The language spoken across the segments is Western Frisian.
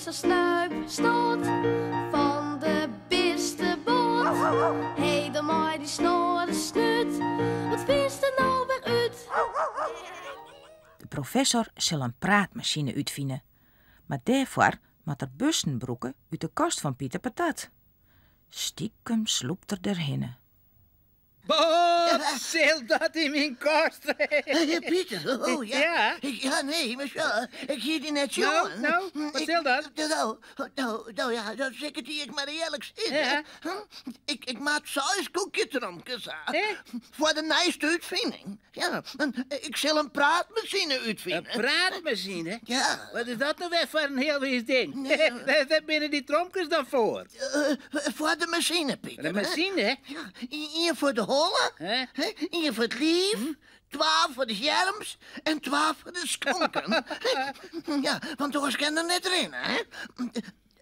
Professor Snuip Snoot fan de bisteboat. Hé, dan mei dy snoade snút, wat fynst der no wer út? De professor sil in praatmasine útfine, mar dêrfoar moat er bussen brûke út de kast fan Piter Patat. Stikem slûpt er derhinne. Wat sil dat yn myn kast? Pieter, oh ja. Ja? Ja, nee, mar sjoch, ik hie dy net Nou, sjoen. nou, wat sil dat? Nou, nou, nou ja, dan sil ik it dy ek mar earlik sizze. Ja. Ik, ik moat seis koekjetromkes ha. Hè? Foar de nijste útfining. Ja, ik sil in praatmasine útfine. In praatmasine? Ja. Wat is dat no wer foar in healwiis ding? Nee. Wêr binne dy tromkes dan foar? Eh, foar de masine, Pieter. De masine? Ja, ien foar de holle, Hè? ien foar it liif, twa foar de sjerms en twa foar de skonken. ja, want oars kin er net rinne, hè?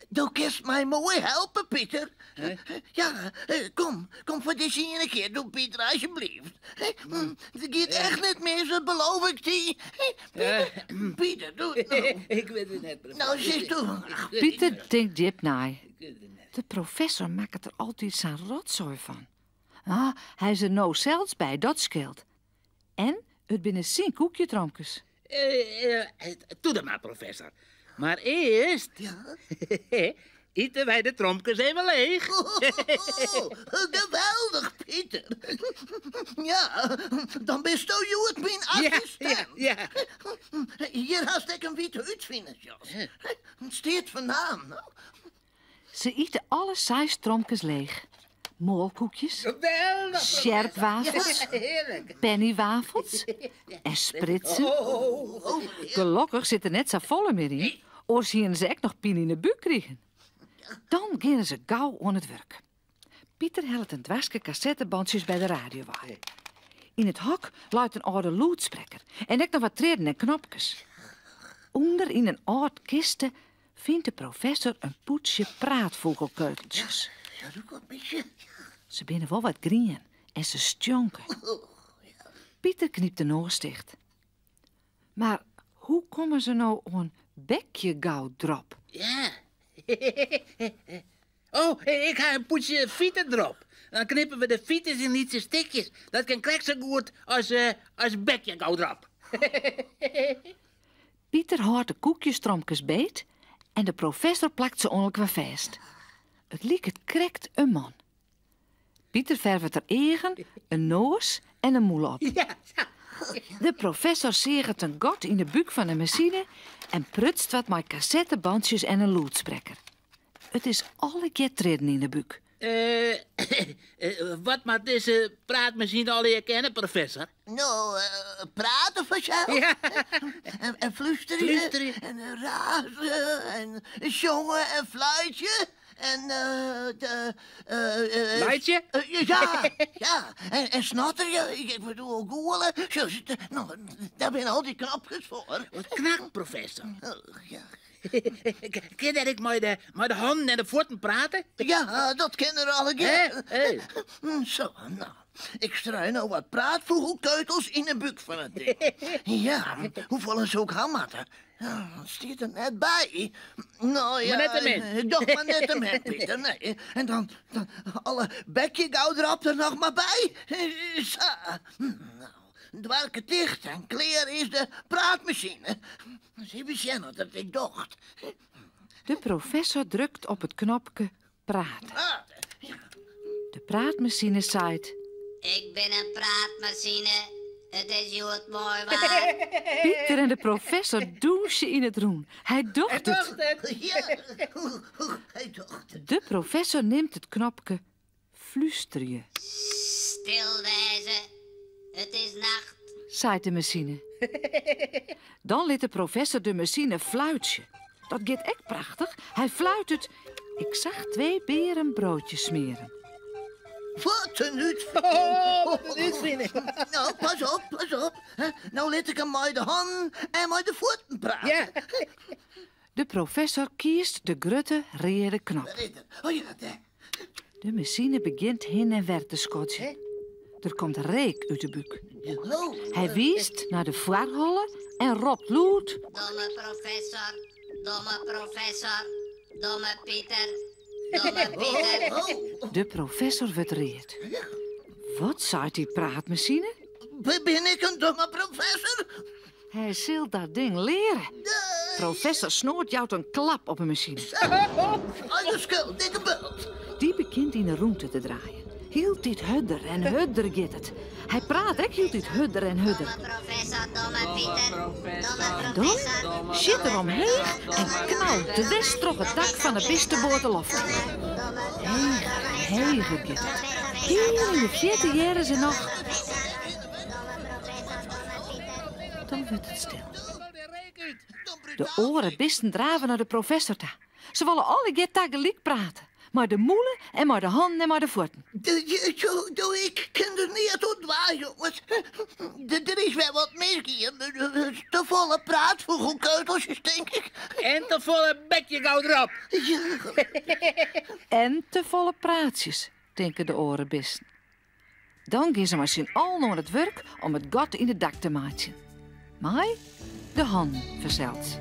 Do kinst my moai helpe, Pieter. Ja, kom, kom foar dizze iene kear, doe, Pieter, alsjeblieft. It giet echt net mis, dat beloof ik dy. Pieter, Pieter, doe it no. Ik wit it net, professor. No, sis doe. Pieter tinkt djip nei. De professor makket der altyd sa'n rotsoai fan. Ah, hy is der no sels by, dat skeelt. En it binne syn koekjetromkes. Doe dan mar, professor. Mar earst ite wy de tromkes even leech. Geweldich, Pieter. Ja, dan bisto hjoed myn assistint. Ja, ja. Hjir hast ek in wite útfinersjas. It stiet fernaam, no. Se ite alle seis tromkes leech. Moalkoekjes, Geweldich, sjerpwafels, Ja, hearlik. pennywafels en spritsen. Oh. Gelokkich sit der net safolle mear yn, oars hiene se ek noch pine yn 'e búk krigen. Dan geane se gau oan it wurk. Pieter hellet in doaske kassettebantsjes by de radio wei. Yn it hok leit in âlde lûdsprekker en ek noch wat triedden en knopkes. Under yn in âld kiste fynt de professor in pûdsje praatfûgelkeuteltsjes. Ja, doe komt bytsje. Se binne wol wat grien en se stjonke. Pieter knypt de noas ticht. Mar hoe komme se no oan bekjegoudrop? Ja. Oh, ik ha in pûdsje fitedrop. Dan knippe we de fites yn lytse stikjes. Dat kin krekt sa goed as, uh, as bekjegoudrop. Pieter hâldt de koekjestrompkes beet en de professor plakt se oan elkoar fêst. It liket krekt in man. Pieter fervet der eagen, in noas en in mûle op. Ja, sa. De professor seaget in gat yn de búk fan de masine en prutst wat mei kassettebantsjes en in lûdsprekker. It is allegear triedden yn de búk. Eh, wat moat dizze praatmasine allegear kinne, professor? No, prate fansels. Ja. En, en flústerje. Flústerje. En raze. En sjonge en fluitsje. En de, Laitsje? Ja, ja. En, en snotterje. Ik bedoel, gûle. Sjoch, no, dêr binne al dy knopkes foar. Wat knap, professor. Oh, ja. Kin er ek mei de, mei de hannen en de fuotten prate? Ja, dat kin er allegear. Hè? Hé. Zo, nou. Ik strui no wat praatfûgelkeutels yn 'e búk fan it ding. Ja, hoefolle soe ik ha moatte? Ja, dat stiet der net by. No ja, Mar net te min. Doch mar net te min, Pieter, nee. En dan, dan alle bekjegoudrop der noch mar by. Sa. Nou, doarke ticht en klear is de praatmasine. Ris even sjen oft it ek docht. De professor drukt op it knopke prate. Prate, ja. De praatmasine seit. Ik bin in praatmasine. It is hjoed moai waar. Pieter en de professor dûnsje yn it rûn. Hy docht it. Ja, hy docht it. De professor nimt it knopke flústerje. Stil wêze. It is nacht. Seit de masine. Dan lit de professor de masine fluitsje. Dat giet ek prachtich. Hy fluitet, Ik zag twee beren broodjes smeren. Wat in útfining. Oh, wat in útfining. No, pas op, pas op. No lit ik him mei de hannen en mei de fuotten prate. Ja. De professor kiest de grutte reade knop. Wêr is er? Oh ja, dêr. De masine begjint hin en wer te skodzjen. Der komt reek út de búk. Hy wiist nei de foarholle en ropt lûd. Domme professor, domme professor. Domme Pieter, domme Pieter. De professor wurdt read. Wat seit dy praatmasine? Bin ik in domme professor? Hy sil dat ding leare. Professor Snoad jout in klap op 'e masine. Eigen skuld, dikke bult. Dy begjint yn 'e rûnte te draaien. Hieltyd hurder en hurder giet it. Hy praat ek hieltyd hurder en hurder. Domme professor, domme Pieter, domme En dan professor. sjit er omheech en knalt dwers troch it dak fan 'e bisteboat de loft yn. Heger en heger giet it. Hiel yn 'e fierte hearre se noch. Dan wurdt it stil. De oare bisten drave nei de professor ta. Se wolle allegear tagelyk prate. Mei de mûle en mei de hannen en mei de fuotten. Ik kin der neat oan dwaan, jonges. Der is wer wat misgien. Te folle praatfûgelkeutelsjes, tink ik. En te folle bekje gau derop. En te folle praatsjes, tinke de oare bisten. Dan gean se mei syn allen oan it wurk om it gat yn it dak te meitsjen. Mei de hannen fansels.